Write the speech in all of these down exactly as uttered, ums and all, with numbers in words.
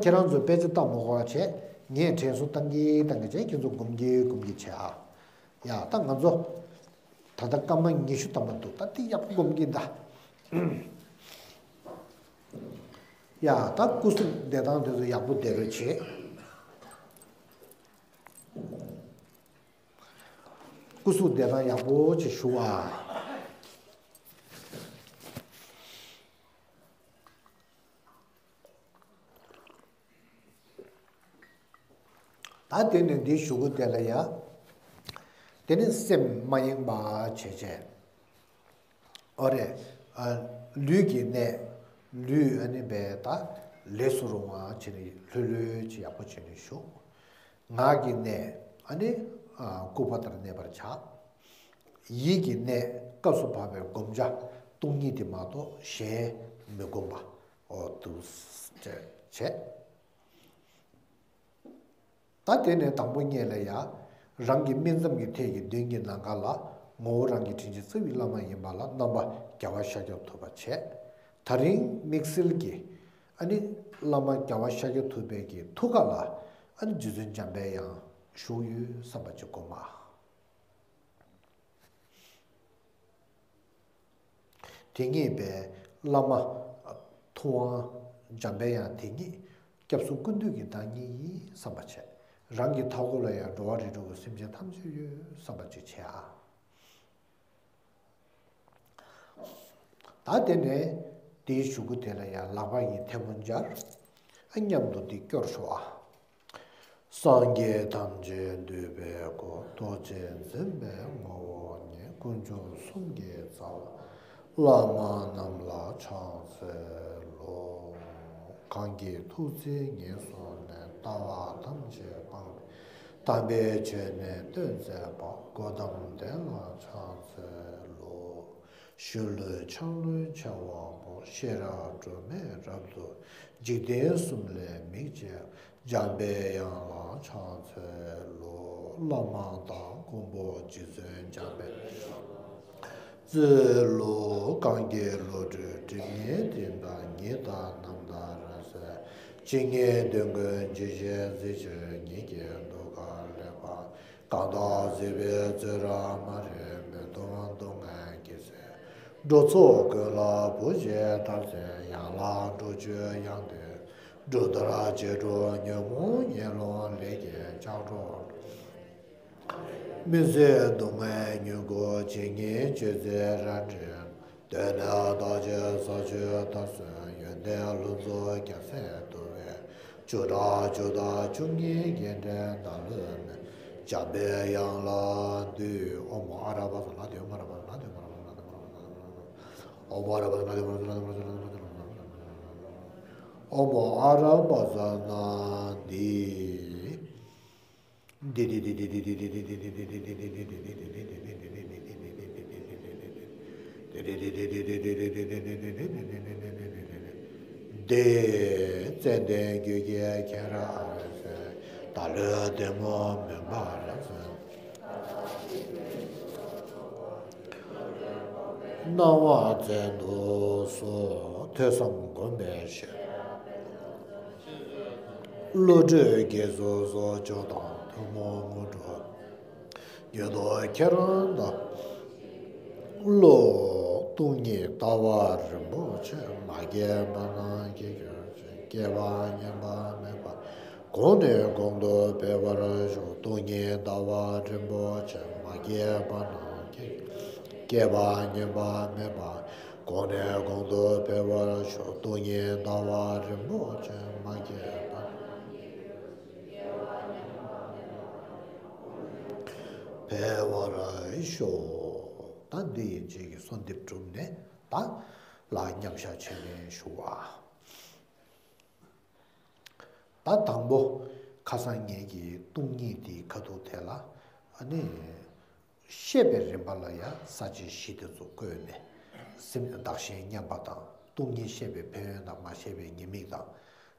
ཁྱེད་རང་ཚོས་དཔེ་ཆ་ལྟ་མ་དགོས་པ་བྱས། ངས་དྲན་གསོ་བཏང་གི་བཏང་གི་བྱས། ཁྱེད་ཚོ་སྒོམ་གི་སྒོམ་གི་བྱས་ཨ། ཡ་ད་ང་ཚོ་ད་ལྟ་སྐར་མ་ཉི་ཤུ་ཐམ་པ་འདུག་ད་དེ་ཡག་པོ་སྒོམ་གི་ད། ཡ་ད་སྐུ་གཟུགས་བདེ་ཐང་དེ་ཚོ་ཡག་པོ་བསྡད་རོགས་བྱེད། སྐུ་གཟུགས་བདེ་ཐང་ཡག་པོ་ཅིག་ཞུ་ཨ། ད་དེ་ནས་འདི་ཞུ་གི་དེ་ལ་ཡ། དེ་ནི་སེམས་མ་ཡེངས་པ་བྱས་བྱས། ཨོ་རེད། ཨ། ལུས་ཀྱི་གནད། ལུས་ཨ་ནི་བས་ད་ལས་སུ་རུང་བ་བྱས་ནས་ལྷོད་ལྷོད་ཅིག་ཡག་པོ་བྱས་ནས་བཞུགས། ངག་གི་གནད། ཨ་ནི། ཨ། སྐུར་པ་ལྟར་གནས་པར་བྱ། ཡིད་ཀྱི་གནད། སྐབས་སུ་བབ་པའི་བསྒོམ་བྱ། སྟོང་ཉིད་དེ་མ་གཏོགས་གཞན་མི་བསྒོམ་པ། ཨོ་འདུག་སེ་བྱས། ད་དེ་ནས་དང་པོ་ཉིད་ལ་ཡ། རང་གི་སྨིན་མཚམས་ཀྱི་ཐད་ཀྱི་མདུན་གྱི་ནམ་མཁའ་ལ་ངོ་བོ་རང་གི་དྲིན་ཅན་རྩ་བའི་བླ་མ་ཡིན་པ་ལ་རྣམ་པ་རྒྱལ་བ་ཤཱཀྱ་ཐུབ་པ་བྱས། ད་རིང་དམིགས་བསལ་གྱི་ཨ་ནི་བླ་མ་རྒྱལ་བ་ཤཱཀྱ་ཐུབ་པའི་གི་ཐུགས་ཀ་ལ་ཨ་ནི་རྗེ་བཙུན་འཇམ་པའི་དབྱངས་བཞུགས་ཡོད་བསམ་པ་ཅིག་སྒོམ་ཨ། དེ་ཉིད་པའི་བླ་མ་ཐུབ་དབང་འཇམ་པའི་དབྱངས་དེ་ཉིད་སྐྱབས་སུ་སྐུ་འདུས་ཀྱི་བདག་ཉིད་ཡིན་བསམ་པ་བྱས། རང་གི་མཐའ་འཁོར་ལ་ཡང་འགྲོ་བ་རིགས་དྲུག་གི་སེམས་ཅན་ཐམས་ཅད་ཡོད་བསམ་པ་ཅིག་བྱས་ཨ། ད་དེ་ནས་དེའི་གཞུག་གུ་དེ་ལ་ཡང་ལག་པ་གཉིས་ཐལ་མོ་སྦྱར། ཨ། མཉམ་དུ་འདི་སྐྱོར་ཤོག་ཨ། སངས་རྒྱས་ཐམས་ཅད་འདུས་པའི་སྐུ། ཐུགས་རྗེ་འཛིན་པའི་ངོ་བོ་ཉིད། དཀོན་མཆོག་གསུམ་གྱི་རྩ་བ། བླ་མ་རྣམས་ལ་ཕྱག་འཚལ་ལོ། གང་གི་ཐུགས་བརྩེ་ཉེར་བཟུང་ནས། ལྟ་བ་ཐམས་ཅད་སྤངས་པའི། དམ་པའི་ཆོས་ནི་སྟོན་མཛད་པ། གོའུ་ཏམ་དེ་ལ་ཕྱག་འཚལ་ལོ། གཞོན་ལུས་ལྕང་ལོའི་མཆེ་བ་པོ། ཤེས་རབ་སྒྲོན་མེས་རབ་ཏུ། འཇིག་རྟེན་གསུམ་ལས་མིག་བཅད་པ། འཇམ་པའི་དབྱངས་ལ་ཕྱག་འཚལ་ལོ། བླ་མ་དང་མགོན་པོ་རྗེ་བཙུན་འཇམ་པའི་དབྱངས་ལ་ཕྱག་འཚལ་ལོ། གང་གི་བློ་གྲོས་སྒྲིབ་གཉིས་འདྲེན་པ། ཉི་ཟླ་རྣམ་དག་རང་གསལ། ཇི་སྙེད་དོན་ཀུན་ཇི་བཞིན་གཟིགས་ཕྱིར། ཉིད་ཀྱི་ཐུགས་ཀར་ལེགས་པར། གང་དག་གཟིགས་པའི་ཚུལ་རབ་མ་རིག་མི་གཏོང་སྡུག་བསྔལ་གྱི་ཟས། འགྲོ་ཚོགས་ཀུན་ལ་བུ་བྱེད་ཐབས་ཟད་ཡང་ལ་འགྲོ་བཅུག་ཡང་དུ་འགྲོ། འདུལ་བྱེད་འགྲོ་ཉོན་མོངས་ཉེས་ལོང་ལས་ཀྱི་ལྕགས་སྒྲོག་སྨིན་བྱེད་སྡུག་བསྔལ་མྱུ་གུ་ཇི་སྙེད་གཅོད་བྱེད་རལ་གྲི། གདོད་ནས་བདག་ཅག་ཟ་ཆོས་དར་སྲོལ་ཡོན་ཏན་ལྷུན་རྫོགས་རྒྱལ་སྲས་འདུལ་བའི་བཅུ་ཕྲག་བཅུ་དང་བཅུ་གཉིས་རྒྱན་སྤྲས་བདག་བློའི་མེ། འཇམ་པའི་དབྱངས་ལ་འདུད། ཨོཾ་ཨ་ར་པ་ཙ་ན་དེ་མ་ར་པ་ཙ་ན་དེ་མ་ར་པ་ཙ་ན་དེ་མ་ར་པ་ཙ་ན་དེ་མ་ར་པ་ཙ་ན་དེ་མ་ར་པ་ཙ་ན་དེ་མ་ར་པ་ཙ་ན། ཨོཾ་ཨ་ར་པ་ཙ་ན་དེ་མ་ར་པ་ཙ་ན་དེ་མ་ར་པ་ཙ་ན་དེ་མ་ར་པ་ཙ་ན། ཨོཾ་ཨ་ར་པ་ཙ་ན་དེ། དེ་ཙནྡན་རྒྱུད་ཀྱི་མཁྱེན་རབ་ཨ་ནི་སེ། བདག་བློའི་གཏི་མུག་མུན་པར་སེལ། སྣང་བ་མཚན་དུ་གསོལ། ཐོས་བསམ་སྒོམ་པའི་ཞབས། བློ་གྲོས་དགེ་ཚོགས་གསོག་འཇོག་དང་། ཐུན་མོང་དངོས་གྲུབ་ཉོན་མོངས་ཁྱེད་རང་དང་། བློ་སྟོང་ཉིད་ལྟ་བ་རིན་པོ་ཆེ། མ་སྐྱེས་པ་རྣམས་སྐྱེ་གྱུར་ཅིག་སྐྱེས་པ་ཉམས་པ་མེད་པ། གོང་ནས་གོང་དུ་འཕེལ་བར་ཤོག་སྟོང་ཉིད་ལྟ་བ་རིན་པོ་ཆེ། མ་སྐྱེས་པ་རྣམས་སྐྱེ། སྐྱེས་པ་ཉམས་པ་མེད་པ། གོང་ནས་གོང་དུ་འཕེལ་བར་ཤོག་སྟོང་ཉིད་ལྟ་བ་རིན་པོ་ཆེ། མ་སྐྱེས་པ་རྣམས་སྐྱེ། འཕེལ་བར་ཤོག་ད་འདི་ཡིན་ཅིག་གི་གསོལ་འདེབས་གྲུབ་ནས་ད་ལ་མཉམ་བཞག་བྱས་ནས་བཞུགས་པ། ད་དང་པོ་ཁ་སང་ངེད་ཀྱིས་སྟོང་ཉིད་དེའི་ཁ་ཐུག་དེ་ལ་ཨ་ནི་བཤད་པའི་རིམ་པ་ལ་ཡང་ས་བཅད་བཞི་དེ་ཚོ་བཀོད་ནས། སེམས་བདག་གཞན་མཉམ་པ་དང་། སྟོང་ཉིད་བཤད་པའི་ཕན་ཡོན་དང་མ་བཤད་པའི་ཉེས་དམིགས་དང་།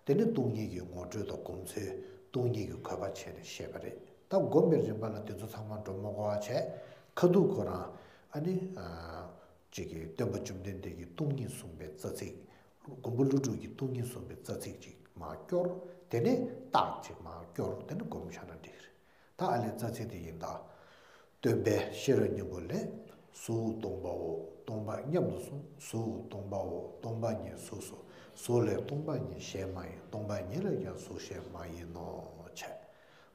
དེ་ནས་སྟོང་ཉིད་ཀྱི་ངོ་སྤྲོད་དང་སྒོམ་ཚུལ། སྟོང་ཉིད་ཀྱི་དགོས་པ་བྱས་ནས་བཤད་པ་རེད། ད་སྒོམ་པའི་རིམ་པ་ལ་དེ་ཚོ་ཚང་མ་འགྲོ་མ་དགོས་པ་བྱས། ཁ་ཐུག་ཁོ་རང་ཨ་ནི། ཅིག་གིས་སྟོན་པ་བཅོམ་ལྡན་འདས་ཀྱིས་སྟོང་ཉིད་གསུངས་པའི་རྩ་ཚིག་མགོན་པོ་ཀླུ་སྒྲུབ་ཀྱིས་སྟོང་ཉིད་གསུངས་པའི་རྩ་ཚིག་ཅིག་མར་སྐྱོར། དེ་ནས་རྟགས་གཅིག་མར་སྐྱོར། དེ་ནས་སྒོམ་བཞག་ན་འགྲིག་གི་རེད། ད་ཨ་ལས་རྩ་ཚིག་དེ་ཡིན་ད། སྟོན་པའི་ཤེས་རབ་སྙིང་པོ་ལས། གཟུགས་སྟོང་པའོ། སྟོང་པ་སྙམ་དུ་གསུངས། གཟུགས་སྟོང་པའོ། སྟོང་པ་ཉིད་གཟུགས་སོ། གཟུགས་ལས་སྟོང་པ་ཉིད་གཞན་མ་ཡིན། སྟོང་པ་ཉིད་ལས་ཀྱང་གཟུགས་གཞན་མ་ཡིན་ནོ། བྱས།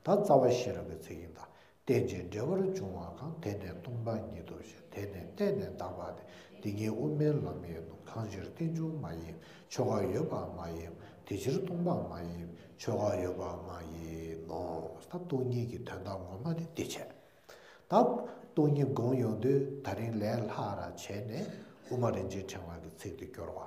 ད་རྩ་བ་ཤེས་རབ་ཀྱི་ཚིག་ཡིན་ད། རྟེན་ཅིང་འབྲེལ་བར་འབྱུང་བ་གང་། དེ་ནི་སྟོང་པ་ཉིད་དོ་ཞེས། དེ་ནི་བརྟེན་ནས་བཏགས་པ་སྟེ། དེ་ཉིད་དབུ་མའི་ལམ་ཡིན་ནོ། གང་ཕྱིར་རྟེན་འབྱུང་མ་ཡིན། ཆོས་འགའ་ཡོད་པ་མ་ཡིན། དེ་ཕྱིར་སྟོང་པ་མ་ཡིན། ཆོས་འགའ་ཡོད་པ་མ་ཡིན་ནོ། ད་སྟོང་ཉིད་ཀྱི་དོན་དག་ངོ་མ་དེ་འདི་བྱས། ད་སྟོང་ཉིད་སྒོམ་ཡོང་དུས་ད་རིང་ལས་སླ་ར་བྱས་ནས་དབུ་མ་རིན་ཆེན་ཕྲེང་བ་གི་ཚིག་དེ་སྐྱོར་བ།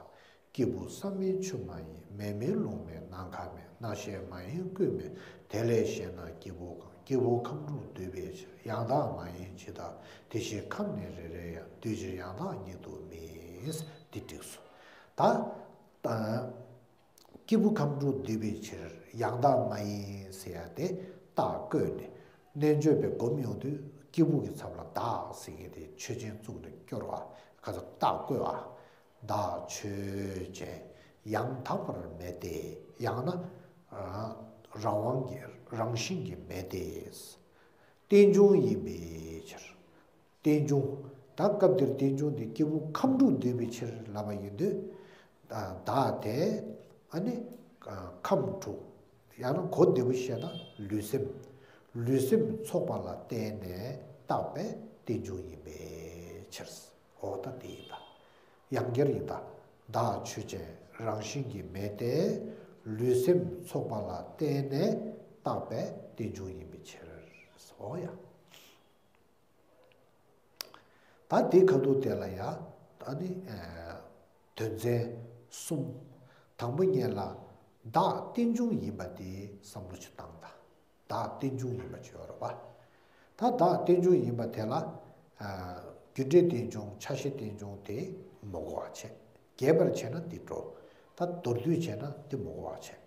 སྐྱེས་བུ་བསམ་མིན་ཆུ་མ་ཡིན། མེ་མིན་རླུང་མིན་ནམ་མཁའ་མིན། རྣ་ཤེས་མ་ཡིན་ཀུན་མིན། དེ་ལས་གཞན་ན་སྐྱེས་བུ་གང་། སྐྱེས་བུ་ཁམས་དྲུག་འདུས་པའི་ཕྱིར། ཡང་དག་མ་ཡིན་ཇི་ལྟར། དེ་བཞིན་ཁམས་ནི་རེ་རེ་ཡང་། དུས་ཕྱིར་ཡང་དག་ཉིད་དུ་མིན། འདི་འགྲིགས་སོ། ད་སྐྱེས་བུ་ཁམས་དྲུག་འདུས་པའི་ཕྱིར་ཡང་དག་མ་ཡིན་ཟེར་ཡ་དེ་རྟགས་བཀོད་ནས་རྣལ་འབྱོར་པས་སྒོམ་ཡོང་དུས་སྐྱེས་བུ་གི་ཚབ་ལ་བདག་ཟེར་མཁན་དེ་ཆོས་ཅན་བཙུགས་ནས་སྐྱོར་བ་ག་ཚོད་རྟགས་བཀོད་པ། བདག་ཆོས་ཅན། ཡང་དག་པར་མེད་དེ། ཡང་ན་རང་དབང་གི་རང་བཞིན་གྱིས་མེད་དེ། རྟེན་འབྱུང་ཡིན་པའི་ཕྱིར། རྟེན་འབྱུང་། ད་སྐབས་འདིར་རྟེན་འབྱུང་དེ་སྐྱེས་བུ་ཁམས་དྲུག་འདུས་པའི་ཕྱིར་ལབ་པ་ཡིན་དུས། བདག་དེ་ཨ་ནི་ཁམས་དྲུག་ཡང་ན་གོ་བདེ་པོ་བཤད་ན་ལུས་སེམས། ལུས་སེམས་ཚོགས་པ་ལ་བརྟེན་ནས་བཏགས་པའི་རྟེན་འབྱུང་ཡིན་པའི་ཕྱིར། འོ་ད་དེ་ཡིན་ད། ཡང་བསྐྱར་ཡིན་ད། བདག་ཆོས་ཅན། རང་བཞིན་གྱིས་མེད་དེ། ལུས་སེམས་ཚོགས་པ་ལ་བརྟེན་ནས་བཏགས་པའི་རྟེན་འབྱུང་ཡིན་པའི་ཕྱིར། འོ་ཡ། ད་དེ་ཁ་ཐུག་དེ་ལ་ཡ། ད་ནི་དོན་ཚན་གསུམ། དང་པོ་ཉིད་ལ་བདག་རྟེན་འབྱུང་ཡིན་པ་དེ་བསམ་བློ་ཞིག་བཏང་ད། བདག་རྟེན་འབྱུང་ཡིན་པ་ཅིག་ཡོད་རེད་པ། ད་བདག་རྟེན་འབྱུང་ཡིན་པ་དེ་ལ། རྒྱུ་འབྲས་རྟེན་འབྱུང་ཆ་ཤས་རྟེན་འབྱུང་དེ་མ་གོ་བ་བྱས། རྒྱས་པར་བྱས་ན་འདི་འགྲོ། ད་མདོར་བསྡུས་བྱས་ན་འདི་མ་གོ་བ་བྱས།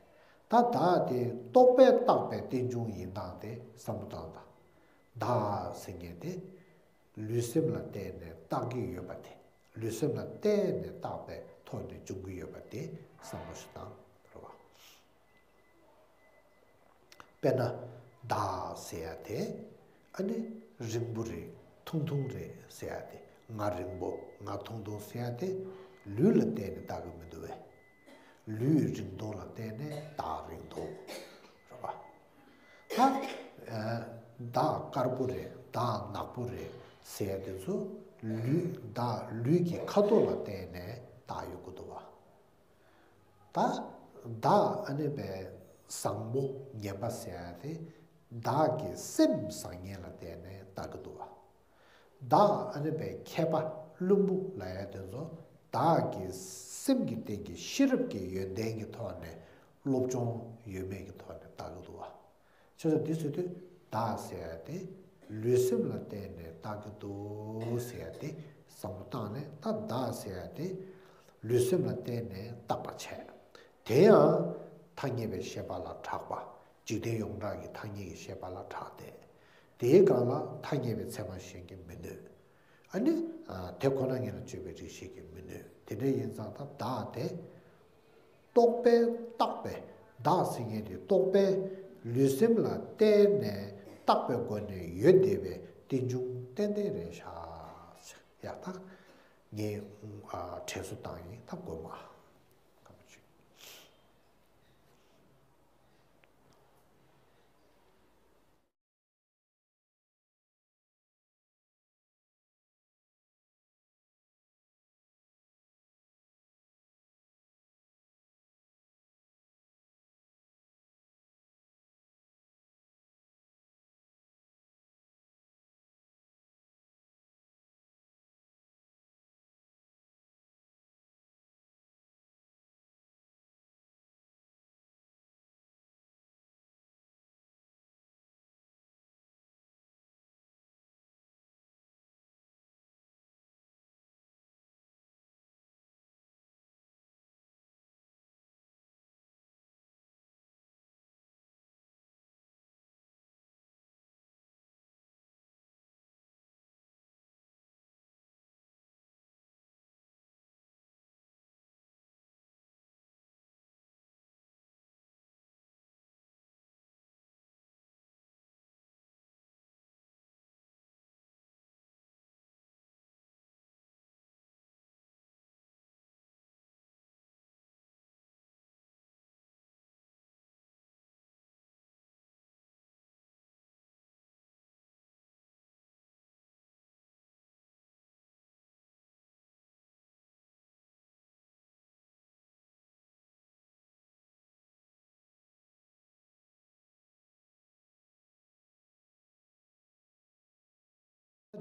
ད་བདག་དེ་རྟོག་པས་བཏགས་པའི་རྟེན་འབྱུང་ཡིན་སྟངས་དེ་བསམ་བློ་བཏང་དང་། བདག་ཟེར་མཁན་དེ། ལུས་སེམས་ལ་བརྟེན་ནས་བཏགས་ཀྱི་ཡོད་པ་དེ། ལུས་སེམས་ལ་བརྟེན་ནས་བཏགས་པའི་ཐོག་ནས་འབྱུང་གི་ཡོད་པ་དེ་བསམ་བློ་ཞིག་བཏང་རེད་བ། དཔེར་ན། བདག་ཟེར་ཡ་དེ། ཨ་ནི་རིང་པོ་རེད། ཐུང་ཐུང་རེད་ཟེར་ཡ་དེ། ང་རིང་པོ་ང་ཐུང་ཐུང་ཟེར་ཡ་དེ། ལུས་ལ་བརྟེན་ནས་བཏགས་ཀྱི་མི་འདུག་བས། ལུས་རིང་ཐུང་ལ་བརྟེན་ནས་བདག་རིང་ཐུང་། རེད་བ། ད། བདག་དཀར་པོ་རེད། བདག་ནག་པོ་རེད་ཟེར་ཡ་དེ་ཚོ། ལུས་བདག་ལུས་ཀྱི་ཁ་དོག་ལ་བརྟེན་ནས་བཏགས་ཡོང་གི་འདུག་བ། ད། བདག་ཨ་ནི་པའི་བཟང་པོ་ངན་པ་ཟེར་ཡ་དེ། བདག་གི་སེམས་བཟང་ངན་ལ་བརྟེན་ནས་བཏགས་ཀྱི་འདུག་བ། བདག་ཨ་ནི་པའི་མཁས་པ་བླུན་པོ་ལབ་ཡ་དེ་ཚོ། བདག་གི་སེམས་ཀྱི་སྟེང་གི་ཤེས་རབ་ཀྱི་ཡོན་ཏན་གྱི་ཐོག་ནས་སློབ་སྦྱོང་ཡོད་མེད་ཀྱི་ཐོག་ནས་བཏགས་ཀྱི་འདུག་བ། ཆོས་ཚོ་འདི་ཟེར་དུས་བདག་ཟེར་ཡ་དེ་ལུས་སེམས་ལ་བརྟེན་ནས་བཏགས་ཀྱི་འདུག་ཟེར་ཡ་དེ་བསམ་བློ་བཏང་ནས། ད་བདག་ཟེར་ཡ་དེ་ལུས་སེམས་ལ་བརྟེན་ནས་བཏགས་པ་བྱས། དེ་ཡང་ཐ་སྙད་པའི་ཤེས་པ་ལ་གྲགས་པ། འཇིག་རྟེན་ཡོངས་གྲགས་ཀྱི་ཐ་སྙད་ཀྱི་ཤེས་པ་ལ་གྲགས་ཏེ། དེའི་སྒང་ལ་ཐ་སྙད་པའི་ཚད་མ་གཞན་གྱིས་མི་གནོད། ཨ་ནི། དེ་ཁོ་ན་ཉིད་ལ་དཔྱོད་པའི་རིགས་ཤིག་གིས་མི་གནོད། དེ་འདྲ་ཡིན་ཙང་ད་བདག་དེ། རྟོག་པས་བཏགས་པའི་བདག་ཟེར་མཁན་དེ་རྟོག་པས་ལུས་སེམས་ལ་བརྟེན་ནས་བཏགས་པའི་སྒོ་ནས་ཡོད་བསྡད་པའི་རྟེན་འབྱུང་ཏན་ཏན་རེད་ཤག་ཡག་ཐག་ངས་དྲན་གསོ་བཏང་ཡིན། ད་དགོས་མ།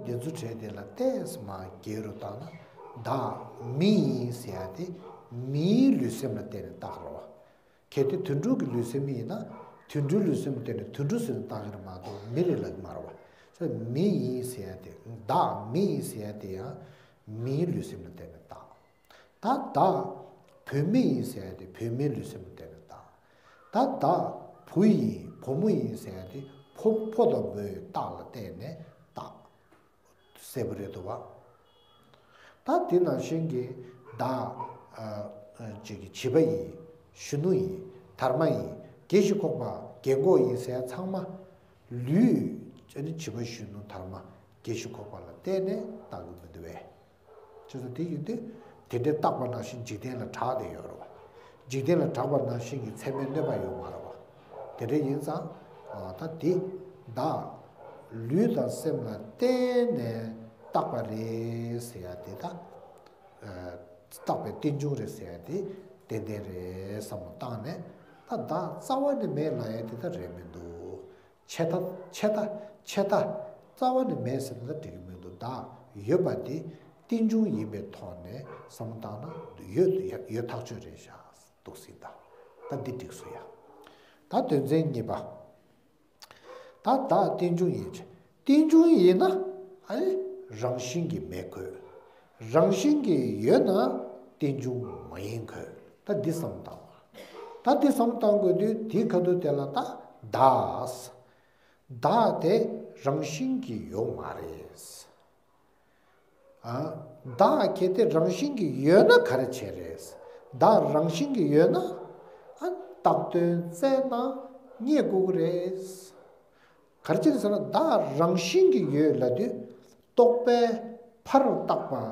འདི་ཚོ་གྲས་དེ་ལ་ཏོག་ཙམ་རྒྱས་རུ་བཏང་ན། བདག་མི་ཡིན་ཟེར་ཡ་དེ་མིའི་ལུས་སེམས་ལ་བརྟེན་ནས་བཏགས་རེད་བ། གལ་ཏེ་དུད་འགྲོ་གི་ལུས་སེམས་ཡིན་ན། དུད་འགྲོའི་ལུས་སེམས་ལ་བརྟེན་ནས་དུད་འགྲོ་ཟེར་ནས་བཏགས་ཀྱི་རེད་མ་གཏོགས་མི་རེད་ལབ་ཀྱི་མ་རེད་བ། ས་མི་ཡིན་ཟེར་ཡ་དེ། བདག་མི་ཡིན་ཟེར་ཡ་དེ་ཡང་མིའི་ལུས་སེམས་ལ་བརྟེན་ནས་བཏགས། ད་བདག་བུད་མེད་ཡིན་ཟེར་ཡ་དེ་བུད་མེད་ལུས་སེམས་ལ་བརྟེན་ནས་བཏགས། ད་བདག་བུ་ཡིན་བུ་མོ་ཡིན་ཟེར་ཡ་དེ་ཕོ་ཕོ་དང་མོའི་རྟགས་ལ་བརྟེན་ནས་བཏགས། གསལ་པོ་རེད་འདུག་བ། ད་དེ་ནང་བཞིན་གྱི་བདག་ཨ་ཨ་ཅིག་གི་བྱིས་པ་ཡིན། གཞོན་ནུ་ཡིན། དར་མ་ཡིན། རྒས་ཤིང་འཁོགས་པ་རྒན་འཁོགས་ཡིན་ཟེར་ཡ་ཚང་མ་ལུས་ཨ་ནི་བྱིས་པ་གཞོན་ནུ་དར་མ་རྒས་ཤིང་འཁོགས་པ་ལ་བརྟེན་ནས་བཏགས་ཀྱི་མི་འདུག་བས། བྱས་ཙང་དེ་ཡིན་དུས་དེ་འདྲའི་བཏགས་པ་ནང་བཞིན་འཇིག་རྟེན་ལ་གྲགས་བསྡད་ཡོད་རེད་བ། འཇིག་རྟེན་ལ་གྲགས་པ་ནང་བཞིན་གྱི་ཚད་མའི་གནོད་པ་ཡོད་མ་རེད་བ། དེ་འདྲ་ཡིན་ཙང་། ཨ་ད་དེ་བདག་ལུས་དང་སེམས་ལ་བརྟེན་ནས་བཏགས་པ་རེད་ཟེར་ཡ་དེ་ད། ཨ་བཏགས་པའི་རྟེན་འབྱུང་རེད་ཟེར་ཡ་དེ་ཏན་ཏན་རེད་བསམ་བློ་བཏང་ནས། ད་བདག་རྩ་བ་ནས་མེད་ལབ་ཡ་དེ་ད་རེད་མི་འདུག་ཆད་ལྟ་ཆད་ལྟ་ཆད་ལྟ། རྩ་བ་ནས་མེད་ཟེར་ན་འགྲིག་གི་མི་འདུག་བདག་ཡོད་པ་དེ་རྟེན་འབྱུང་ཡིན་པའི་ཐོག་ནས་བསམ་བློ་བཏང་ན་ཡོད་ཡོད་ཐག་ཆོད་རེད་ཤག་འདུག་སྲིད་ད། ད་འདི་འགྲིག་སོང་ཡ། ད་དོན་ཚན་གཉིས་པ། ད་བདག་རྟེན་འབྱུང་ཡིན། རྟེན་འབྱུང་ཡིན་ན་ཨ་ནི་རང་བཞིན་གྱིས་མེད་དགོས། རང་བཞིན་གྱིས་ཡོད་ན་རྟེན་འབྱུང་མ་ཡིན་དགོས། ད་འདི་བསམ་བློ་བཏང་བ། ད་འདི་བསམ་བློ་བཏང་དགོས་དུས་དེའི་ཁ་ཐུག་དེ་ལ་ད་བདག་བདག་དེ་རང་བཞིན་གྱིས་ཡོད་མ་རེད། ཨ། བདག་གལ་ཏེ་རང་བཞིན་གྱིས་ཡོད་ན་ག་རེ་བྱས་རེད། བདག་རང་བཞིན་གྱིས་ཡོད་ན། ཨ། བཏགས་དོན་བཙལ་ན་རྙེད་དགོས་ཀྱི་རེད། ག་རེ་བྱས་ཟེར་ན་བདག་རང་བཞིན་གྱིས་ཡོད་ལབ་དུས་རྟོག་པས་ཕར་བཏགས་པ།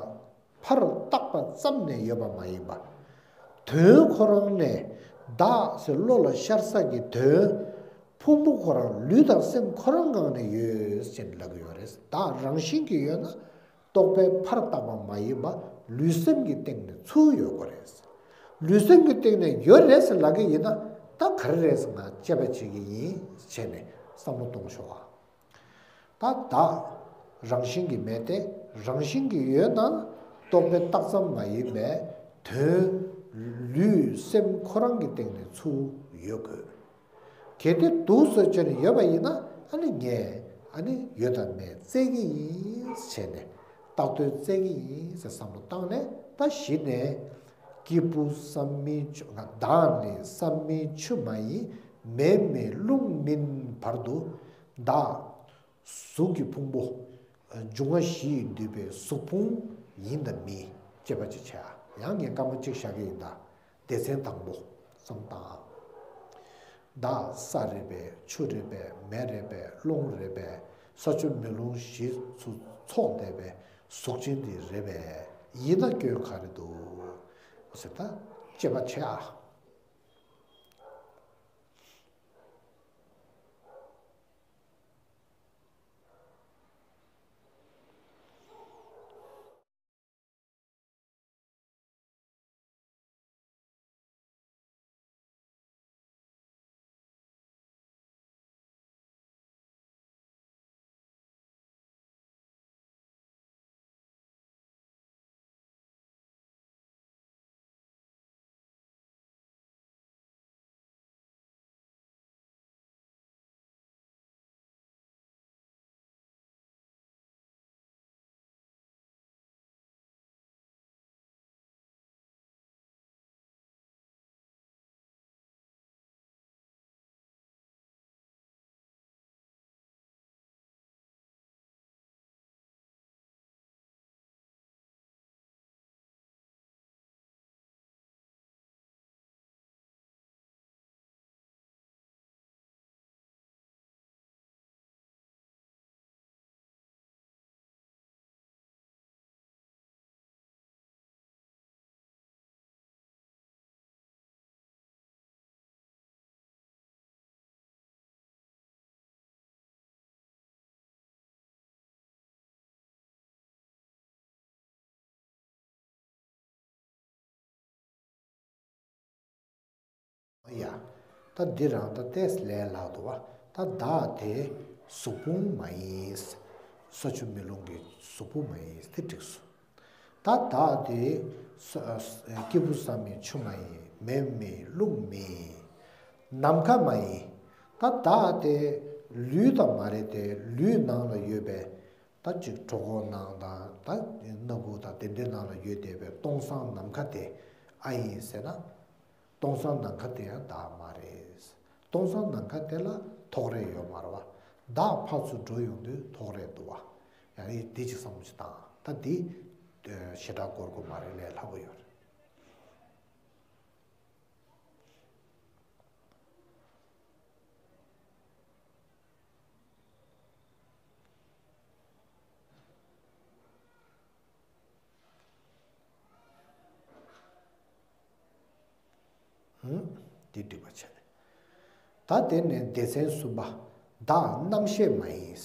ཕར་བཏགས་པ་ཙམ་ནས་ཡོད་པ་མ་ཡིན་པ། དོན་ཁོ་རང་ནས་བདག་ཟེར་བློ་ལ་ཤར་ས་གི་དོན་ཕུང་པོ་ཁོ་རང་ལུས་དང་སེམས་ཁོ་རང་ངང་ནས་ཡོད་ཅེས་ལབ་ཀྱི་ཡོད་རེད། བདག་རང་བཞིན་གྱིས་ཡོད་ན་རྟོག་པས་ཕར་བཏགས་པ་མ་ཡིན་པ་ལུས་སེམས་ཀྱི་སྟེང་ནས་ཚུར་ཡོད་དགོས་རེད། ལུས་སེམས་ཀྱི་སྟེང་ནས་ཡོད་རེད་ཟེར་ལབ་ཀྱི་ཡིན་ན་ད་ག་རེ་རེད་ཟེར་ང་དཔྱད་པ་བྱེད་ཀྱི་ཡིན་བྱས་ནས་བསམ་བློ་གཏོང་ཤོག་ཨ། ད་བདག་རང་བཞིན་གྱིས་མེད་དེ། རང་བཞིན་གྱིས་ཡོད་ན་རྟོག་པས་བཏགས་ཙམ་མ་ཡིན་པའི་དོན་ལུས་སེམས་ཁོ་རང་གི་སྟེང་ནས་ཚུར་ཡོད་དགོས། གལ་ཏེ་འདུག་སེ་བྱས་ནས་ཡོད་པ་ཡིན་ན་ཨ་ནི་ངས་ཨ་ནི་ཡོད་དང་མེད་བཙལ་གྱི་ཡིན་བྱས་ནས་བཏགས་དོན་བཙལ་གྱི་ཡིན་ཟེར་བསམ་བློ་བཏང་ནས་ད་གཞི་ནས་སྐྱེས་བུ་བསམ་མིན་ཆོས། བདག་ནི་བསམ་མིན་ཆོས་མ་ཡིན། མེ་མེད་རླུང་མིན་བར་དུ། བདག་གཟུགས་ཀྱི་ཕུང་པོ། འབྱུང་ལྔ་བཞི་ཡིས་འདུས་པའི་གཟུགས་ཕུང་ཡིན་དང་མིན་དཔྱད་པ་ཅིག་བྱས། ཡང་ངས་སྐར་མ་གཅིག་བཞག་གི་ཡིན་ད། སྡེ་ཚན་དང་པོ་བསམ་བཏང་། བདག་ས་རེད་པས། ཆུ་རེད་པས། མེ་རེད་པས། རླུང་རེད་པས། ས་ཆུ་མེ་རླུང་བཞི་ཚུ་ཚོགས་བསྡད་པའི་གཟུགས་ཅན་དེ་རེད་པས། ཡིན་ན་སྐྱོན་ག་རེ་འདུག་ཟེར་ད་དཔྱད་པ་བྱས་ཨ། ཡ། ད་འདི་རང་ད་ཏོག་ཙམ་ལས་སླ་འདུག་བ། ད་བདག་དེ་གཟུགས་ཕུང་མ་ཡིན། ས་ཆུ་མེ་རླུང་གི་གཟུགས་པོ་མ་ཡིན་ཟེར་འགྲིགས་སོ། ད་བདག་དེ་ས་སྐྱེས་བུ་བསམ་མེད་ཆུ་མ་ཡིན། མེ་མེད་རླུང་མེད། ནམ་མཁའ་མ་ཡིན། ད་བདག་དེ་ལུས་དང་མ་རེད་དེ། ལུས་ནང་ལ་ཡོད་པའི་ད་ཅིག་གྲོད་ཁོག་ནང་དང་ད་སྣ་ཁུག་དང་དེ་འདྲའི་ནང་ལ་ཡོད་བསྡད་པའི་སྟོང་སང་ནམ་མཁའ་དེ་ཨ་ཡིན་ཟེར་ན། སྟོང་སང་ནམ་མཁའ་དེ་ཡང་བདག་མ་རེད། སྟོང་སང་ནམ་མཁའ་དེ་ལ་ཐོགས་རེག་ཡོད་མ་རེད་བ། བདག་ཕར་ཚུར་འགྲོ་ཡོང་དུས་ཐོགས་རེག་འདུག་བ། ཡང་ཡིན་དེ་ཅིག་བསམ་བློ་ཅིག་བཏང་། ད་འདི་ཞེ་དྲག་འགོར་དགོས་མ་རེད། ལས་སླ་པོ་ཡོད་རེད། འདི་འགྲིག་པ་བྱས། ད་དེ་ནས་སྡེ་ཚན་གསུམ་པ། བདག་རྣམ་ཤེས་མ་ཡིན།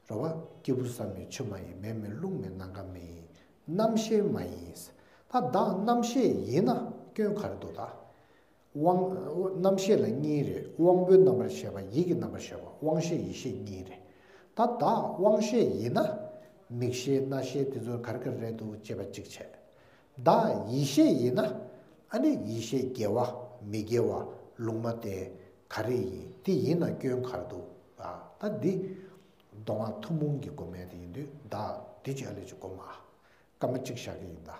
རེད་བ། སྐྱེས་བུ་བསམ་མེད་ཆུ་མ་ཡིན། མེ་མེད་རླུང་མེད། ནམ་མཁའ་མ་ཡིན། རྣམ་ཤེས་མ་ཡིན། ད་བདག་རྣམ་ཤེས་ཡིན་ན་སྐྱོན་ག་རེ་འདུག་ད། དབང་། རྣམ་ཤེས་ལ་གཉིས་རེད། དབང་པོའི་རྣམ་པར་ཤེས་པ། ཡིད་ཀྱི་རྣམ་པར་ཤེས་པ། དབང་ཤེས་ཡིད་ཤེས་གཉིས་རེད། ད་བདག་དབང་ཤེས་ཡིན་ན། མིག་ཤེས་རྣ་ཤེས་དེ་ཚོ་ག་རེ་ག་རེ་རེད་འདུག་ཅེས་པ་གཅིག་བྱས། བདག་ཡིད་ཤེས་ཡིན་ན། ཨ་ནི་ཡིད་ཤེས་དགེ་བ་མི་དགེ་བ་ལུང་མ་བསྟན། ག་རེ་ཡིན། དེ་ཡིན་ན་སྐྱོན་ག་རེ་འདུག་ཨ། ད་འདི་མདོ་སྔགས་ཐུན་མོང་གི་སྒོམ་ཡ་དེ་ཡིན་དུས། བདག་འདི་ཅིག་ཨ་ལས་ཅིག་སྒོམ་ཨ། སྐར་མ་གཅིག་བཞག་གི་ཡིན་ད།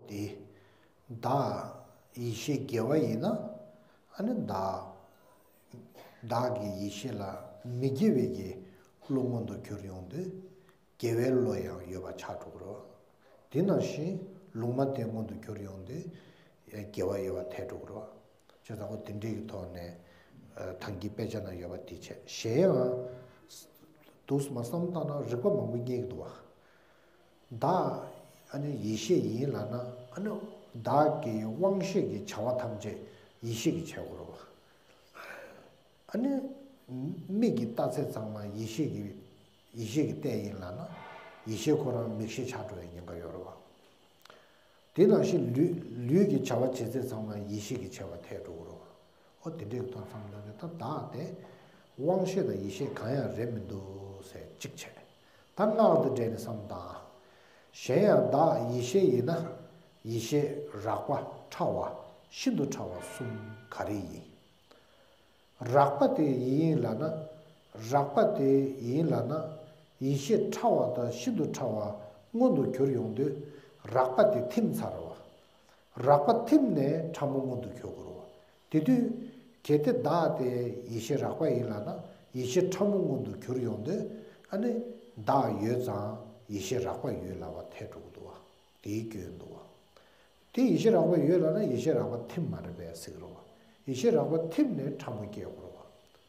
དེ། བདག་ཡིད་ཤེས་དགེ་བ་ཡིན་ན། ཨ་ནི་བདག་བདག་གི་ཡིད་ཤེས་ལ་མི་དགེ་བའི་གི་བློ་མངོན་དུ་གྱུར་ཡོང་དུས། དགེ་བའི་བློ་ཡང་ཡོད་པ་ཆགས་འགྲོ་གི་རེད། དེ་ནང་བཞིན་ལུང་མ་བསྟན་མངོན་དུ་གྱུར་ཡོང་དུས། དགེ་བ་ཡོད་པ་ཐལ་འགྲོ་གི་རེད། བྱས་ཙང་ཁོ་དེ་འདྲའི་གི་ཐོག་ནས་ཐང་གི་དཔེ་ཆ་ན་ཡོད་པ་དེ་བྱས། གཞན་ཡང་འདུག་སེ་མ་བསམ་བཏང་ན་རིགས་པ་མང་པོ་རྙེད་ཀྱི་འདུག་བ། བདག་ཨ་ནི་ཡིད་ཤེས་ཡིན་ལབ་ན། ཨ་ནི་བདག་གི་དབང་ཤེས་ཀྱི་བྱ་བ་ཐམས་ཅད་ཡིད་ཤེས་ཀྱིས་བྱེད་དགོས་རེད་བ། ཨ་ནི་མིག་གིས་ལྟ་ཚད་ཚང་མ་ཡིད་ཤེས་ཀྱི་ཡིད་ཤེས་ཀྱིས་བལྟས་ཡིན་ལབ་ན། ཡིད་ཤེས་ཁོ་རང་མིག་ཤེས་ཆགས་འགྲོ་བའི་ཉེན་ཁ་ཡོད་རེད་བ། དེ་ནང་བཞིན་ལུས་ལུས་ཀྱི་བྱ་བ་བྱེད་ཚད་ཚང་མ་ཡིད་ཤེས་ཀྱིས་བྱས་པ་ཐལ་འགྲོ་གི་རེད་བ། ཨོ་དེ་འདྲའི་གི་ཐོག་བསམ་བློ་ནས་ད་བདག་དེ་དབང་ཤེས་དང་ཡིད་ཤེས་གང་ཡང་རེད་མི་འདུག་ཟེར་གཅིག་བྱས། ད་སྔགས་འདི་འདྲས་ནས་བསམ་བཏང་། གཞན་ཡང་བདག་ཡིད་ཤེས་ཡིན་ན། ཡིད་ཤེས་རགས་པ་ཕྲ་བ་ཤིན་ཏུ་ཕྲ་བ་གསུམ་ག་རེ་ཡིན། རགས་པ་དེ་ཡིན་ལབ་ན། རགས་པ་དེ་ཡིན་ལབ་ན། ཡིད་ཤེས་ཕྲ་བ་དང་ཤིན་ཏུ་ཕྲ་བ་མངོན་དུ་གྱུར་ཡོང་དུས་རགས་པ་དེ་ཐིམ་ཚར་བ། རགས་པ་ཐིམ་ནས་ཕྲ་མོ་མངོན་དུ་གྱུར་དགོས་རེད་བ། དེ་དུས་གལ་ཏེ་བདག་དེ་ཡིད་ཤེས་རགས་པ་ཡིན་ལབ་ན། ཡིད་ཤེས་ཕྲ་མོ་མངོན་དུ་གྱུར་ཡོང་དུས་ཨ་ནི་བདག་ཡོད་ཙང་ཡིད་ཤེས་རགས་པ་ཡོད་ལབ་པ་ཐལ་འགྲོ་གི་འདུག་བ། དེའི་སྐྱོན་འདུག་བ། དེ་ཡིད་ཤེས་རགས་པ་ཡོད་ལབ་ན་ཡིད་ཤེས་རགས་པ་ཐིམ་མ་རེད་པས་ཟེར་གི་རེད་བ། ཡིད་ཤེས་རགས་པ་ཐིམ་ནས་ཕྲ་མོ་སྐྱེ་དགོས་རེད་བ།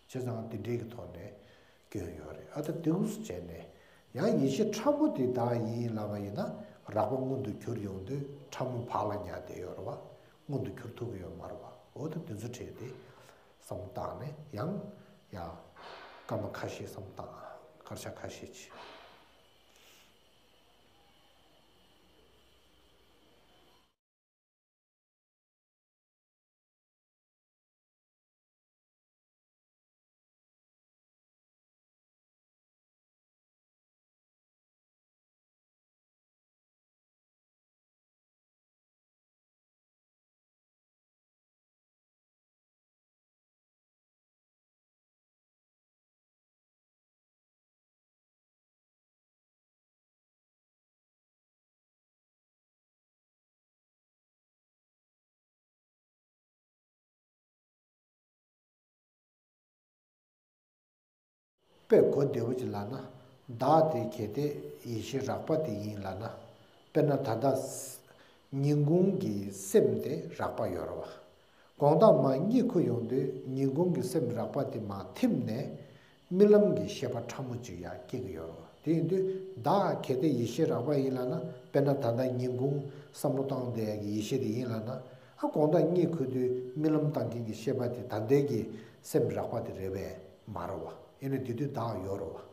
བྱས་ཙང་དེ་འདྲའི་གི་ཐོག་ནས་སྐྱོན་ཡོད་རེད། ཨ་ད་དེ་འུ་སུ་བྱས་ནས་ཡང་ཡིད་ཤེས་ཕྲ་མོ་དེ་བདག་ཡིན་ལབ་པ་ཡིན་ན་རགས་པ་མངོན་དུ་གྱུར་ཡོང་དུས་ཕྲ་མོ་བག་ལ་ཉལ་བསྡད་ཡོད་རེད་བ། མངོན་དུ་གྱུར་ཐུབ་ཀྱི་ཡོད་མ་རེད་བ། འོ་ད་དེ་ཚོ་བྲིས་ཏེ་བསམ་བློ་བཏང་ནས་ཡང་ཡ་སྐར་མ་ཁ་ཤས་བསམ་བློ་བཏང་། སྐར་ཆ་ཁ་ཤས་ཅིག་དཔེ་གོ་བདེ་བོ་ཅིག་ལབ་ན། བདག་དེ་གལ་ཏེ་ཡིད་ཤེས་རགས་པ་དེ་ཡིན་ལབ་ན། དཔེར་ན་ད་ལྟ་ཉིན་གུང་གི་སེམས་དེ་རགས་པ་ཡོད་རེད་བ། དགོང་དག་མར་གཉིད་ཁུག་ཡོང་དུས་ཉིན་གུང་གི་སེམས་རགས་པ་དེ་མར་ཐིམ་ནས་རྨི་ལམ་གྱི་ཤེས་པ་ཕྲ་མོ་ཅིག་ཡར་སྐྱེ་གི་ཡོད་རེད་བ། དེ་ཡིན་དུས་བདག་གལ་ཏེ་ཡིད་ཤེས་རགས་པ་ཡིན་ལབ་ན། དཔེར་ན་ད་ལྟ་ཉིན་གུང་བསམ་བློ་བཏང་བསྡད་ཡག་གི་ཡིད་ཤེས་དེ་ཡིན་ལབ་ན། ཨ་དགོང་དག་གཉིད་ཁུག་དུས་རྨི་ལམ་བཏང་མཁན་གྱི་ཤེས་པ་དེ་ད་ལྟའི་གི་སེམས་རགས་པ་དེ་རེད་པས་མ་རེད་བ། ཡིན་ནའི་དེ་དུས་བདག་ཡོད་རེད་བ། བྱས་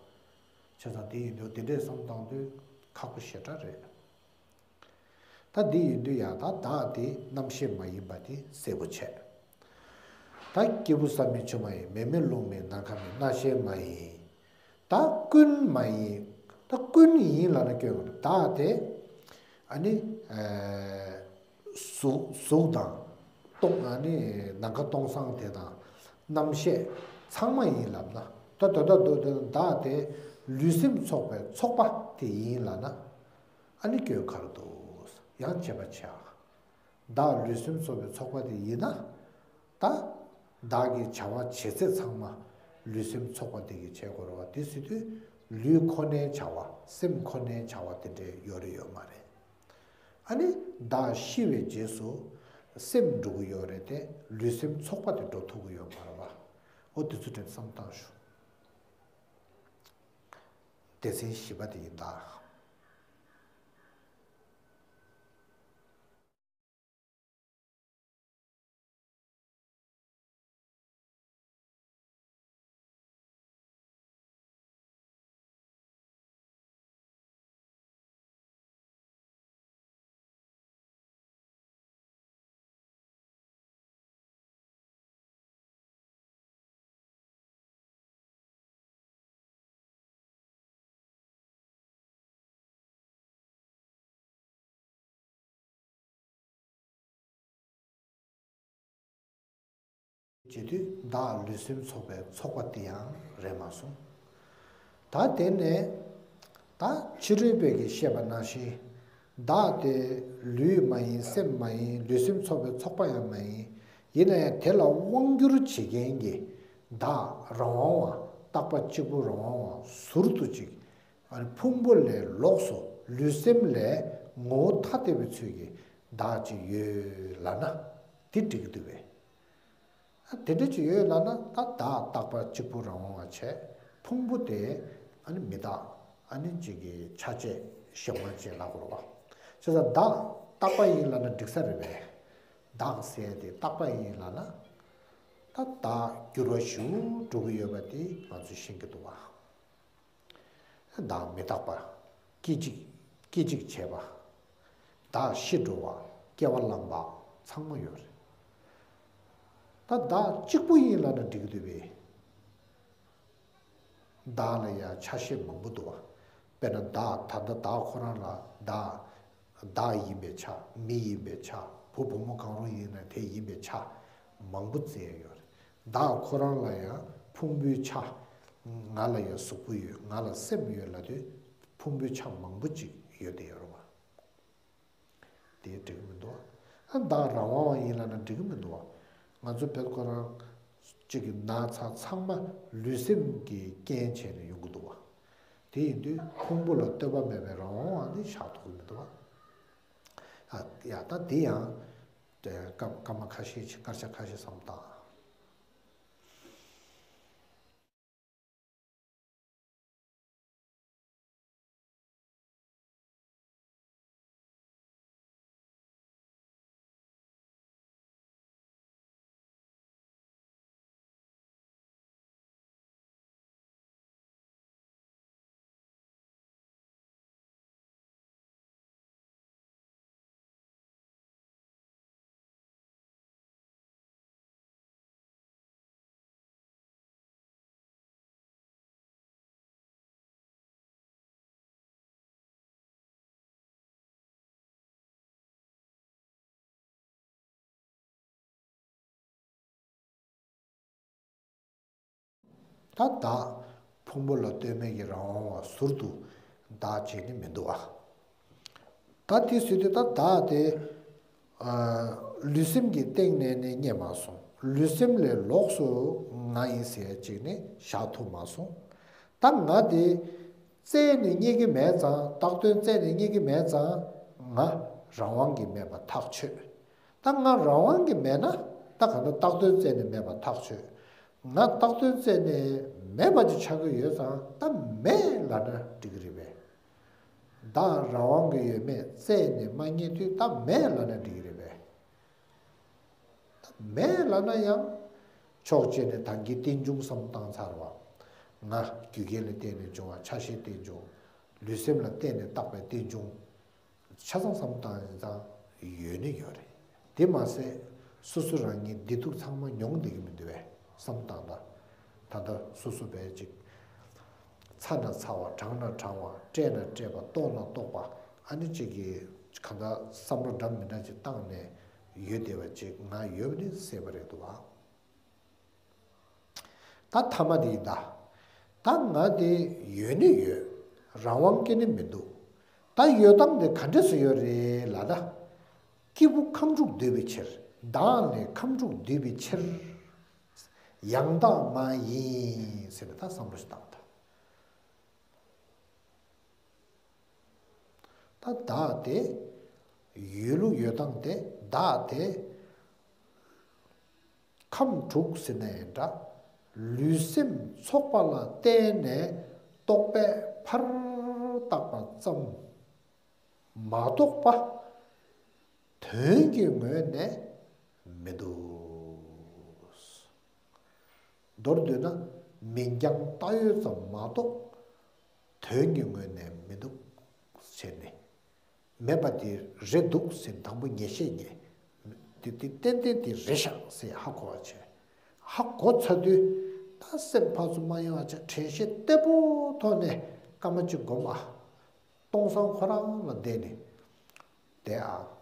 ཙང་དེ་ཡིན་དུས་དེ་འདྲས་བསམ་བཏང་དུས་ཁག་པོ་ཞེ་དྲག་རེད། ད་འདི་ཡིན་དུས་ཡང་ད་བདག་དེ་རྣམ་ཤེས་མ་ཡིན་པ་དེ་གསལ་པོ་བྱས། ད་སྐྱེས་བུ་བསམ་མེད་ཆུང་མ་ཡིན། མེ་མེ་རླུང་མེ་ནམ་མཁའ་མེད། རྣ་ཤེས་མ་ཡིན། ད་ཀུན་མ་ཡིན། ད་ཀུན་ཡིན་ལབ་ན་སྐྱོན་མ་རེད། བདག་དེ་ཨ་ནི་གཟུགས་གཟུགས་དང་སྟོང་ཨ་ནི་ནམ་མཁའ་སྟོང་སང་དེ་དང་རྣམ་ཤེས་ཚང་མ་ཡིན་ལབ་ན། ད་དོན་དག་དོན་དག་བདག་དེ་ལུས་སེམས་ཚོགས་པའི་ཚོགས་པ་དེ་ཡིན་ལབ་ན། ཨ་ནི་སྐྱོན་ག་རེ་འདུག། ཡང་དཔྱད་པ་བྱེད་ཨ། བདག་ལུས་སེམས་ཚོགས་པའི་ཚོགས་པ་དེ་ཡིན་ན། ད་བདག་གི་བྱ་བ་བྱེད་ཚད་ཚང་མ་ལུས་སེམས་ཚོགས་པ་དེ་གིས་བྱེད་དགོས་རེད་བ། དེ་ཟེར་དུས་ལུས་ཁོ་ནའི་བྱ་བ་སེམས་ཁོ་ནའི་བྱ་བ་དེ་འདྲ་ཡོད་རེད་ཡོད་མ་རེད། ཨ་ནི་བདག་ཤི་བའི་རྗེས་སུ་སེམས་འགྲོ་གི་ཡོད་རེད་དེ། ལུས་སེམས་ཚོགས་པ་དེ་འགྲོ་ཐུབ་ཀྱི་ཡོད་མ་རེད་བ། འོ་དེ་ཚོ་དྲན་བསམ་བཏང་ཞུ། སྡེ་ཚན་བཞི་པ་དེ་ཡིན་ད། བྱེད་དུས་བདག་ལུས་སེམས་ཚོགས་པའི་ཚོགས་པ་དེ་ཡང་རེད་མ་སོང་། ད་དེ་ནས་ད་ཕྱི་རོལ་པའི་གི་བཤད་པ་ནང་བཞིན། བདག་དེ་ལུས་མ་ཡིན་སེམས་མ་ཡིན་ལུས་སེམས་ཚོགས་པའི་ཚོགས་པ་ཡང་མ་ཡིན། ཡིན་ན་ཡང་དེ་ལ་དབང་སྒྱུར་བྱེད་མཁན་གྱི་བདག་རང་དབང་བ་རྟག་པ་གཅིག་པུ་རང་དབང་བ་ཟུར་དུ་ཅིག་ཕུང་པོ་ལས་ལོགས་སུ་ལུས་སེམས་ལས་ངོ་བོ་ཐ་དད་པའི་ཚུལ་གྱི་བདག་ཅིག་ཡོད་ལབ་ན་དེ་འགྲིག་གི་འདུག་པས། དེ་འདྲ་ཅིག་ཡོད་ལབ་ན་ད་བདག་རྟག་པ་གཅིག་པུ་རང་དབང་བ་བྱས། ཕུང་པོ་དེ་ཨ་ནི་མི་རྟག་ཨ་ནི་ཅིག་གི་ཆ་བཅས་གཞན་དབང་ཅན་ལབ་དགོས་རེད་བ། བྱས་ཙང་བདག་རྟག་པ་ཡིན་ལབ་ན་འགྲིག་ས་རེད་པས། བདག་ཟེར་དེ་རྟག་པ་ཡིན་ལབ་ན་ད་བདག་འགྱུར་བ་ཞིག་འགྲོ་གི་ཡོད་པ་དེ་ང་ཚོས་ཤེས་ཀྱི་འདུག་བ། བདག་མི་རྟག་པ། སྐད་ཅིག་སྐད་ཅིག་བྱས་པ། བདག་ཤི་འགྲོ་བ། སྐྱེ་བ་བླངས་པ་ཚང་མ་ཡོད་རེད། ད་བདག་གཅིག་པུ་ཡིན་ལབ་ན་འགྲིག་གི་འདུག་པས། བདག་ལ་ཡང་ཆ་ཤས་མང་པོ་འདུག་བ། དཔེར་ན་བདག་ད་ལྟ་བདག་ཁོ་རང་ལ་བདག་བདག་ཡིན་པའི་ཆ། མི་ཡིན་པའི་ཆ། བུ་བུ་མོ་གང་རུང་ཡིན་ན་དེ་ཡིན་པའི་ཆ་མང་པོ་བཙལ་ཡོད་རེད། བདག་ཁོ་རང་ལ་ཡང་ཕུང་པོའི་ཆ། ང་ལ་ཡང་གཟུགས་པོ་ཡོད། ང་ལ་སེམས་ཡོད་ལབ་དུས་ཕུང་པོའི་ཆ་མང་པོ་ཅིག་ཡོད་དེ་ཡོད་རེད་བ། དེ་འགྲིག་གི་མི་འདུག་བ། ཨ་བདག་རང་དབང་བ་ཡིན་ལབ་ན་འགྲིག་གི་མི་འདུག་བ། ང་ཚོ་བོད་ཁོ་རང་གཅིག་གི་ན་ཚ་ཚང་མ་ལུས་སེམས་ཀྱི་རྐྱེན་བྱས་ནས་ཡོང་གི་འདུག་བ། དེ་ཡིན་དུས་ཕུང་པོ་ལ་ལྟོས་པ་མེད་པའི་རང་དབང་བ་ནི་བཞག་ཐུབ་ཀྱི་མི་འདུག་བ། ཨ་ཡ་ད་དེ་ཡང་སྐར་སྐར་མ་ཁ་ཤས་ཤིག་སྐར་ཆ་ཁ་ཤས་བསམ་བཏང་། ད་བདག་ཕུང་པོ་ལ་ལྟོས་མེད་ཀྱི་རང་དབང་བ་ཟུར་དུ་བདག་བྱས་ནས་མི་འདུག་བ། ད་དེ་ཟེར་དུས་ད་བདག་དེ་ལུས་སེམས་ཀྱི་སྟེང་ནས་ནི་རྙེད་མ་སོང་། ལུས་སེམས་ལས་ལོགས་སུ་ང་ཡིན་ཟེར་ཅིག་ནི་བཞག་ཐུབ་མ་སོང་། ད་ང་དེ་རྩད་ནས་རྙེད་ཀྱི་མེད་ཙང་། བཏགས་དོན་རྩད་ནས་རྙེད་ཀྱི་མེད་ཙང་། ང་རང་དབང་གིས་མེད་པ་ཐག་ཆོད། ད་ང་རང་དབང་གིས་མེད་ན་ད་ག་ད་བཏགས་དོན་རྩད་ནས་མེད་པ་ཐག་ཆོད། ང་བཏགས་དོན་རྩད་ནས་མེད་པ་ཅིག་ཆགས་ཀྱི་ཡོད་ཙང་ད་མེད་ལབ་ན་འགྲིག་གི་རེད་པས། བདག་རང་དབང་གིས་ཡོད་མེད་རྩད་ནས་མ་རྙེད་དུས་ད་མེད་ལབ་ན་འགྲིག་གི་རེད་པས། མེད་ལབ་ན་ཡང་ཕྱོགས་གཅིག་ནས་ད་གིན་རྟེན་འབྱུང་བསམ་བཏང་ཚར་བ། ང་རྒྱུ་རྐྱེན་ལ་བརྟེན་ནས་བྱུང་བ། ཆ་ཤས་རྟེན་འབྱུང་། ལུས་སེམས་ལ་བརྟེན་ནས་བཏགས་པའི་རྟེན་འབྱུང་། ཆ་ཚང་བསམ་བཏང་ཡིན་ཙང་ཡོད་ནི་ཡོད་རེད། དེ་མ་ཟད་སོ་སོ་རང་ཉིད་བདེ་སྡུག་ཚང་མ་མྱོང་བསྡད་ཀྱི་མི་འདུག་བས་བསམ་བཏང་ད། ད་ལྟ་སོ་སོ་བས་ཅིག་ཚ་ན་ཚ་བ། གྲང་ན་གྲང་བ། བཀྲེས་ན་བཀྲེས་པ། ལྟོགས་ན་ལྟོགས་པ། ཨ་ནི་ཅིག་གི་གང་ལྟར་བསམ་བློ་འདྲ་མི་འདྲ་ཅིག་བཏང་ནས་ཡོད་བསྡད་པ་ཅིག་ང་ཡོད་པ་ནི་གསལ་པོ་རེད་འདུག་བ། ད་ཐ་མ་དེ་ཡིན་ད། ད་ང་དེ་ཡོད་ནི་ཡོད། རང་དབང་སྐྱེ་ནི་མི་འདུག་ད་ཡོད་སྟངས་དེ་ག་འདྲས་སུ་ཡོད་རེད་ལབ་ན། སྐྱེས་བུ་ཁམས་དྲུག་འདུས་པའི་ཕྱིར། བདག་ལས་ཁམས་དྲུག་འདུས་པའི་ཕྱིར། ཡང་དག་མ་ཡིན་ཟེར་ནས་ད་བསམ་བློ་ཞིག་བཏང་ད། ད་བདག་དེ་ཡོད་ལུགས་ཡོད་སྟངས་དེ། བདག་དེ་ཁམས་དྲུག་ཟེར་ནའི་འདྲ། ལུས་སེམས་ཚོགས་པ་ལ་བརྟེན་ནས་རྟོག་པས་ཕར་བཏགས་པ་ཙམ་མ་གཏོགས་པ། དོན་གྱི་ངོས་ནས་མི་འདུག་མདོར་བསྡུས་ན་མིང་རྐྱང་བཏགས་ཡོད་ཙམ་མ་གཏོགས། དོན་གྱི་ངོས་ནས་མི་འདུག་བྱས་ནས། མེད་པ་དེ་རེད་འདུག་ཟེར་དང་པོ་ངེས་ཤེས་རྙེད། དེ་དེ་ཏན་ཏན་དེ་རེད་ཤག་ཟེར་ཧ་གོ་བ་བྱས། ཧ་གོ་ཚར་དུས་ད་སེམས་ཕར་ཚུར་མ་གཡེང་བ་བྱས། དྲན་ཤེས་བརྟན་པོ་ཐོག་ནས་སྐར་མ་གཅིག་སྒོམ་ཨ། སྟོང་སང་ཁོ་རང་ལ་བསྡད་ནས་བསྡད་ཨ།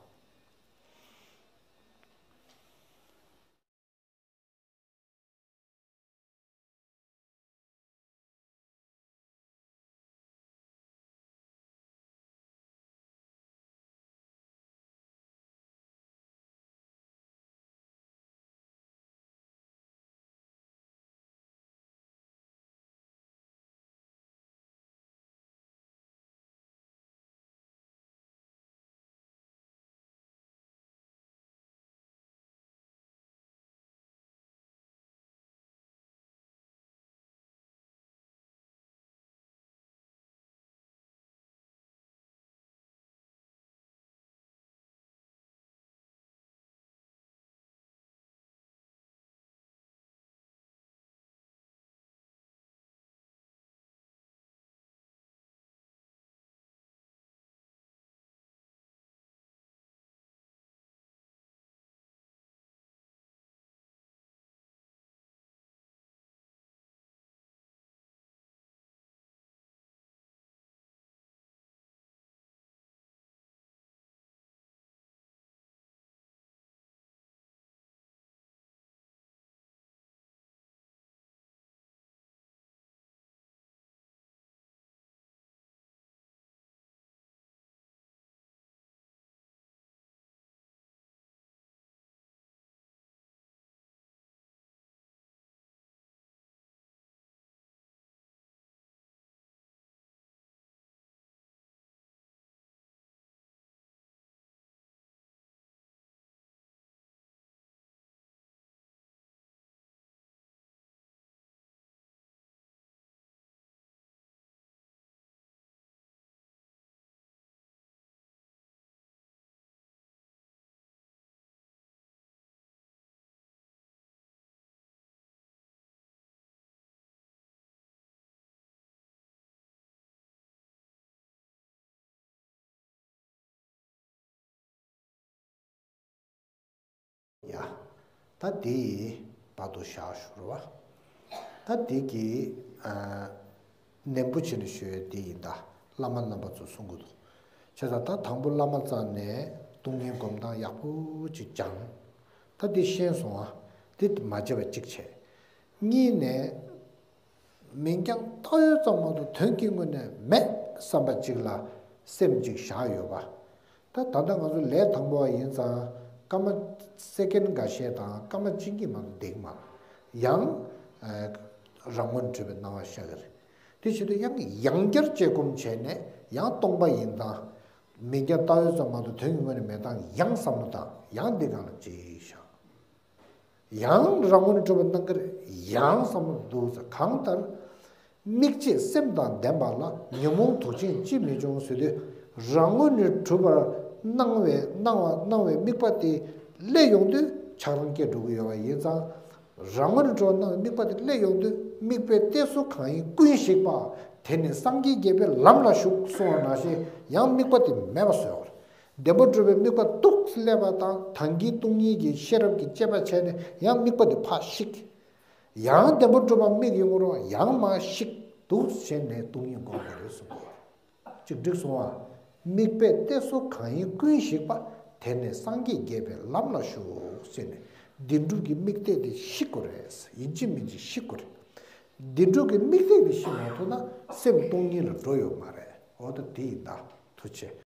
ད་དེ་བར་དུ་བཞག་ཞུ་རོ་བ། ད་དེ་གི་ནན་པོ་བྱས་ནས་ཞུ་ཡས་དེ་ཡིན། ད་བླ་མ་རྣམ་པ་ཚོས་གསུང་གི་འདུག་བྱས་ཙང་ད་དང་པོ་བླ་མ་རྩ་ནས་སྟོང་ཉིད་སྒོམ་སྟངས་ཡག་པོ་ཅིག་སྦྱངས། ད་དེ་ཤེས་སོང་ཨ། དེ་མ་བརྗེད་པ་གཅིག་བྱས། གཉིས་ནས། མིང་རྐྱང་བཏགས་ཡོད་ཙམ་མ་གཏོགས་དོན་གྱི་ངོས་ནས་མེད་བསམ་པ་གཅིག་ལ་སེམས་གཅིག་བཞག་ཡོད་པ། ད་ད་ལྟ་ང་ཚོ་ལས་དང་པོ་བ་ཡིན་ཙང་སྐར་མ་སེ་ཀེན་འགའ་ཤས་དང་སྐར་མ་གཅིག་གཉིས་མ་གཏོགས་འདེགས་མ། ཡང་ཨ་རང་ངོ་ནས་གྲུབ་པའི་སྣང་བ་ཤར་གི་རེད། དེ་བྱེད་དུས་ཡང་ཡང་བསྐྱར་དཔྱད་སྒོམ་བྱས་ནས་ཡང་སྟོང་པ་ཡིན་ཙང་མིང་རྐྱང་བཏགས་ཡོད་ཙམ་མ་གཏོགས་དོན་གྱི་ངོས་ནས་མེད་སྟངས་ཡང་བསམ་བློ་བཏང་། ཡང་འདི་སྒང་ལ་གཅིག་བཞག། ཡང་རང་ངོ་ནས་གྲུབ་པ་སྣང་གི་རེད། ཡང་བསམ་བློ་འདུག་ཟེར། གང་ལྟར་དམིགས་བཅས་སེམས་དང་ལྡན་པ་ལ་ཉོན་མོངས་དུག་ཅན་ཅིས་མི་འབྱུང་ཟེར་དུས་རང་ངོ་ནས་གྲུབ་པར་སྣང་བའི་སྣང་བ་སྣང་བའི་དམིགས་པ་དེ་སླེབས་ཡོང་དུས་ཆགས་སྡང་སྐྱེ་འགྲོ་གི་ཡོད་པ་ཡིན་ཙང་། རང་ངོ་ནས་གྲུབ་པར་སྣང་བའི་དམིགས་པ་དེ་སླེབས་ཡོང་དུས་དམིགས་པའི་གཏད་སོ་གང་ཡིན་ཀུན་ཞིག་པ། དེ་ནི་སངས་རྒྱས་དགྱེས་པའི་ལམ་ལ་ཞུགས་གསུངས་པ་ནང་བཞིན་ཡང་དམིགས་པ་དེ་མེད་པ་བཟོ་དགོས། བདེན་པར་གྲུབ་པའི་དམིགས་པ་འདུག་སླེབས་པ་དང་དང་གི་སྟོང་ཉིད་ཀྱི་ཤེས་རབ་ཀྱི་དཔྱད་པ་བྱས་ནས་ཡང་དམིགས་པ་དེ་ཕར་བཤིག། ཡང་བདེན་པར་གྲུབ་པ་དམིགས་ཡོང་རུང་ཡང་མར་བཤིག། འདུག་བྱས་ནས་སྟོང་ཉིད་སྒོམ་དགོས་རེད་གསུངས་པ། ཅིག་འགྲིག་སོང་ཨ། དམིགས་པའི་གཏད་སོ་གང་ཡིན་ཀུན་ཞིག་པ། དེ་ནི་སངས་རྒྱས་དགྱེས་པའི་ལམ་ལ་ཞུགས་ཟེར་ནས་བདེན་གྲུབ་ཀྱི་དམིགས་གཏད་དེ་བཤིག་དགོས་རེད། ཡིན་གཅིག་མིན་གཅིག་བཤིག་དགོས་རེད། བདེན་གྲུབ་ཀྱི་དམིགས་གཏད་དེ་བཤིག་མ་ཐུབ་ན་སེམས་སྟོང་ཉིད་ལ་འགྲོ་ཡོད་མ་རེད། འོ་ད་དེ་ཡིན་ད། ཐུགས་རྗེ་ཆེ།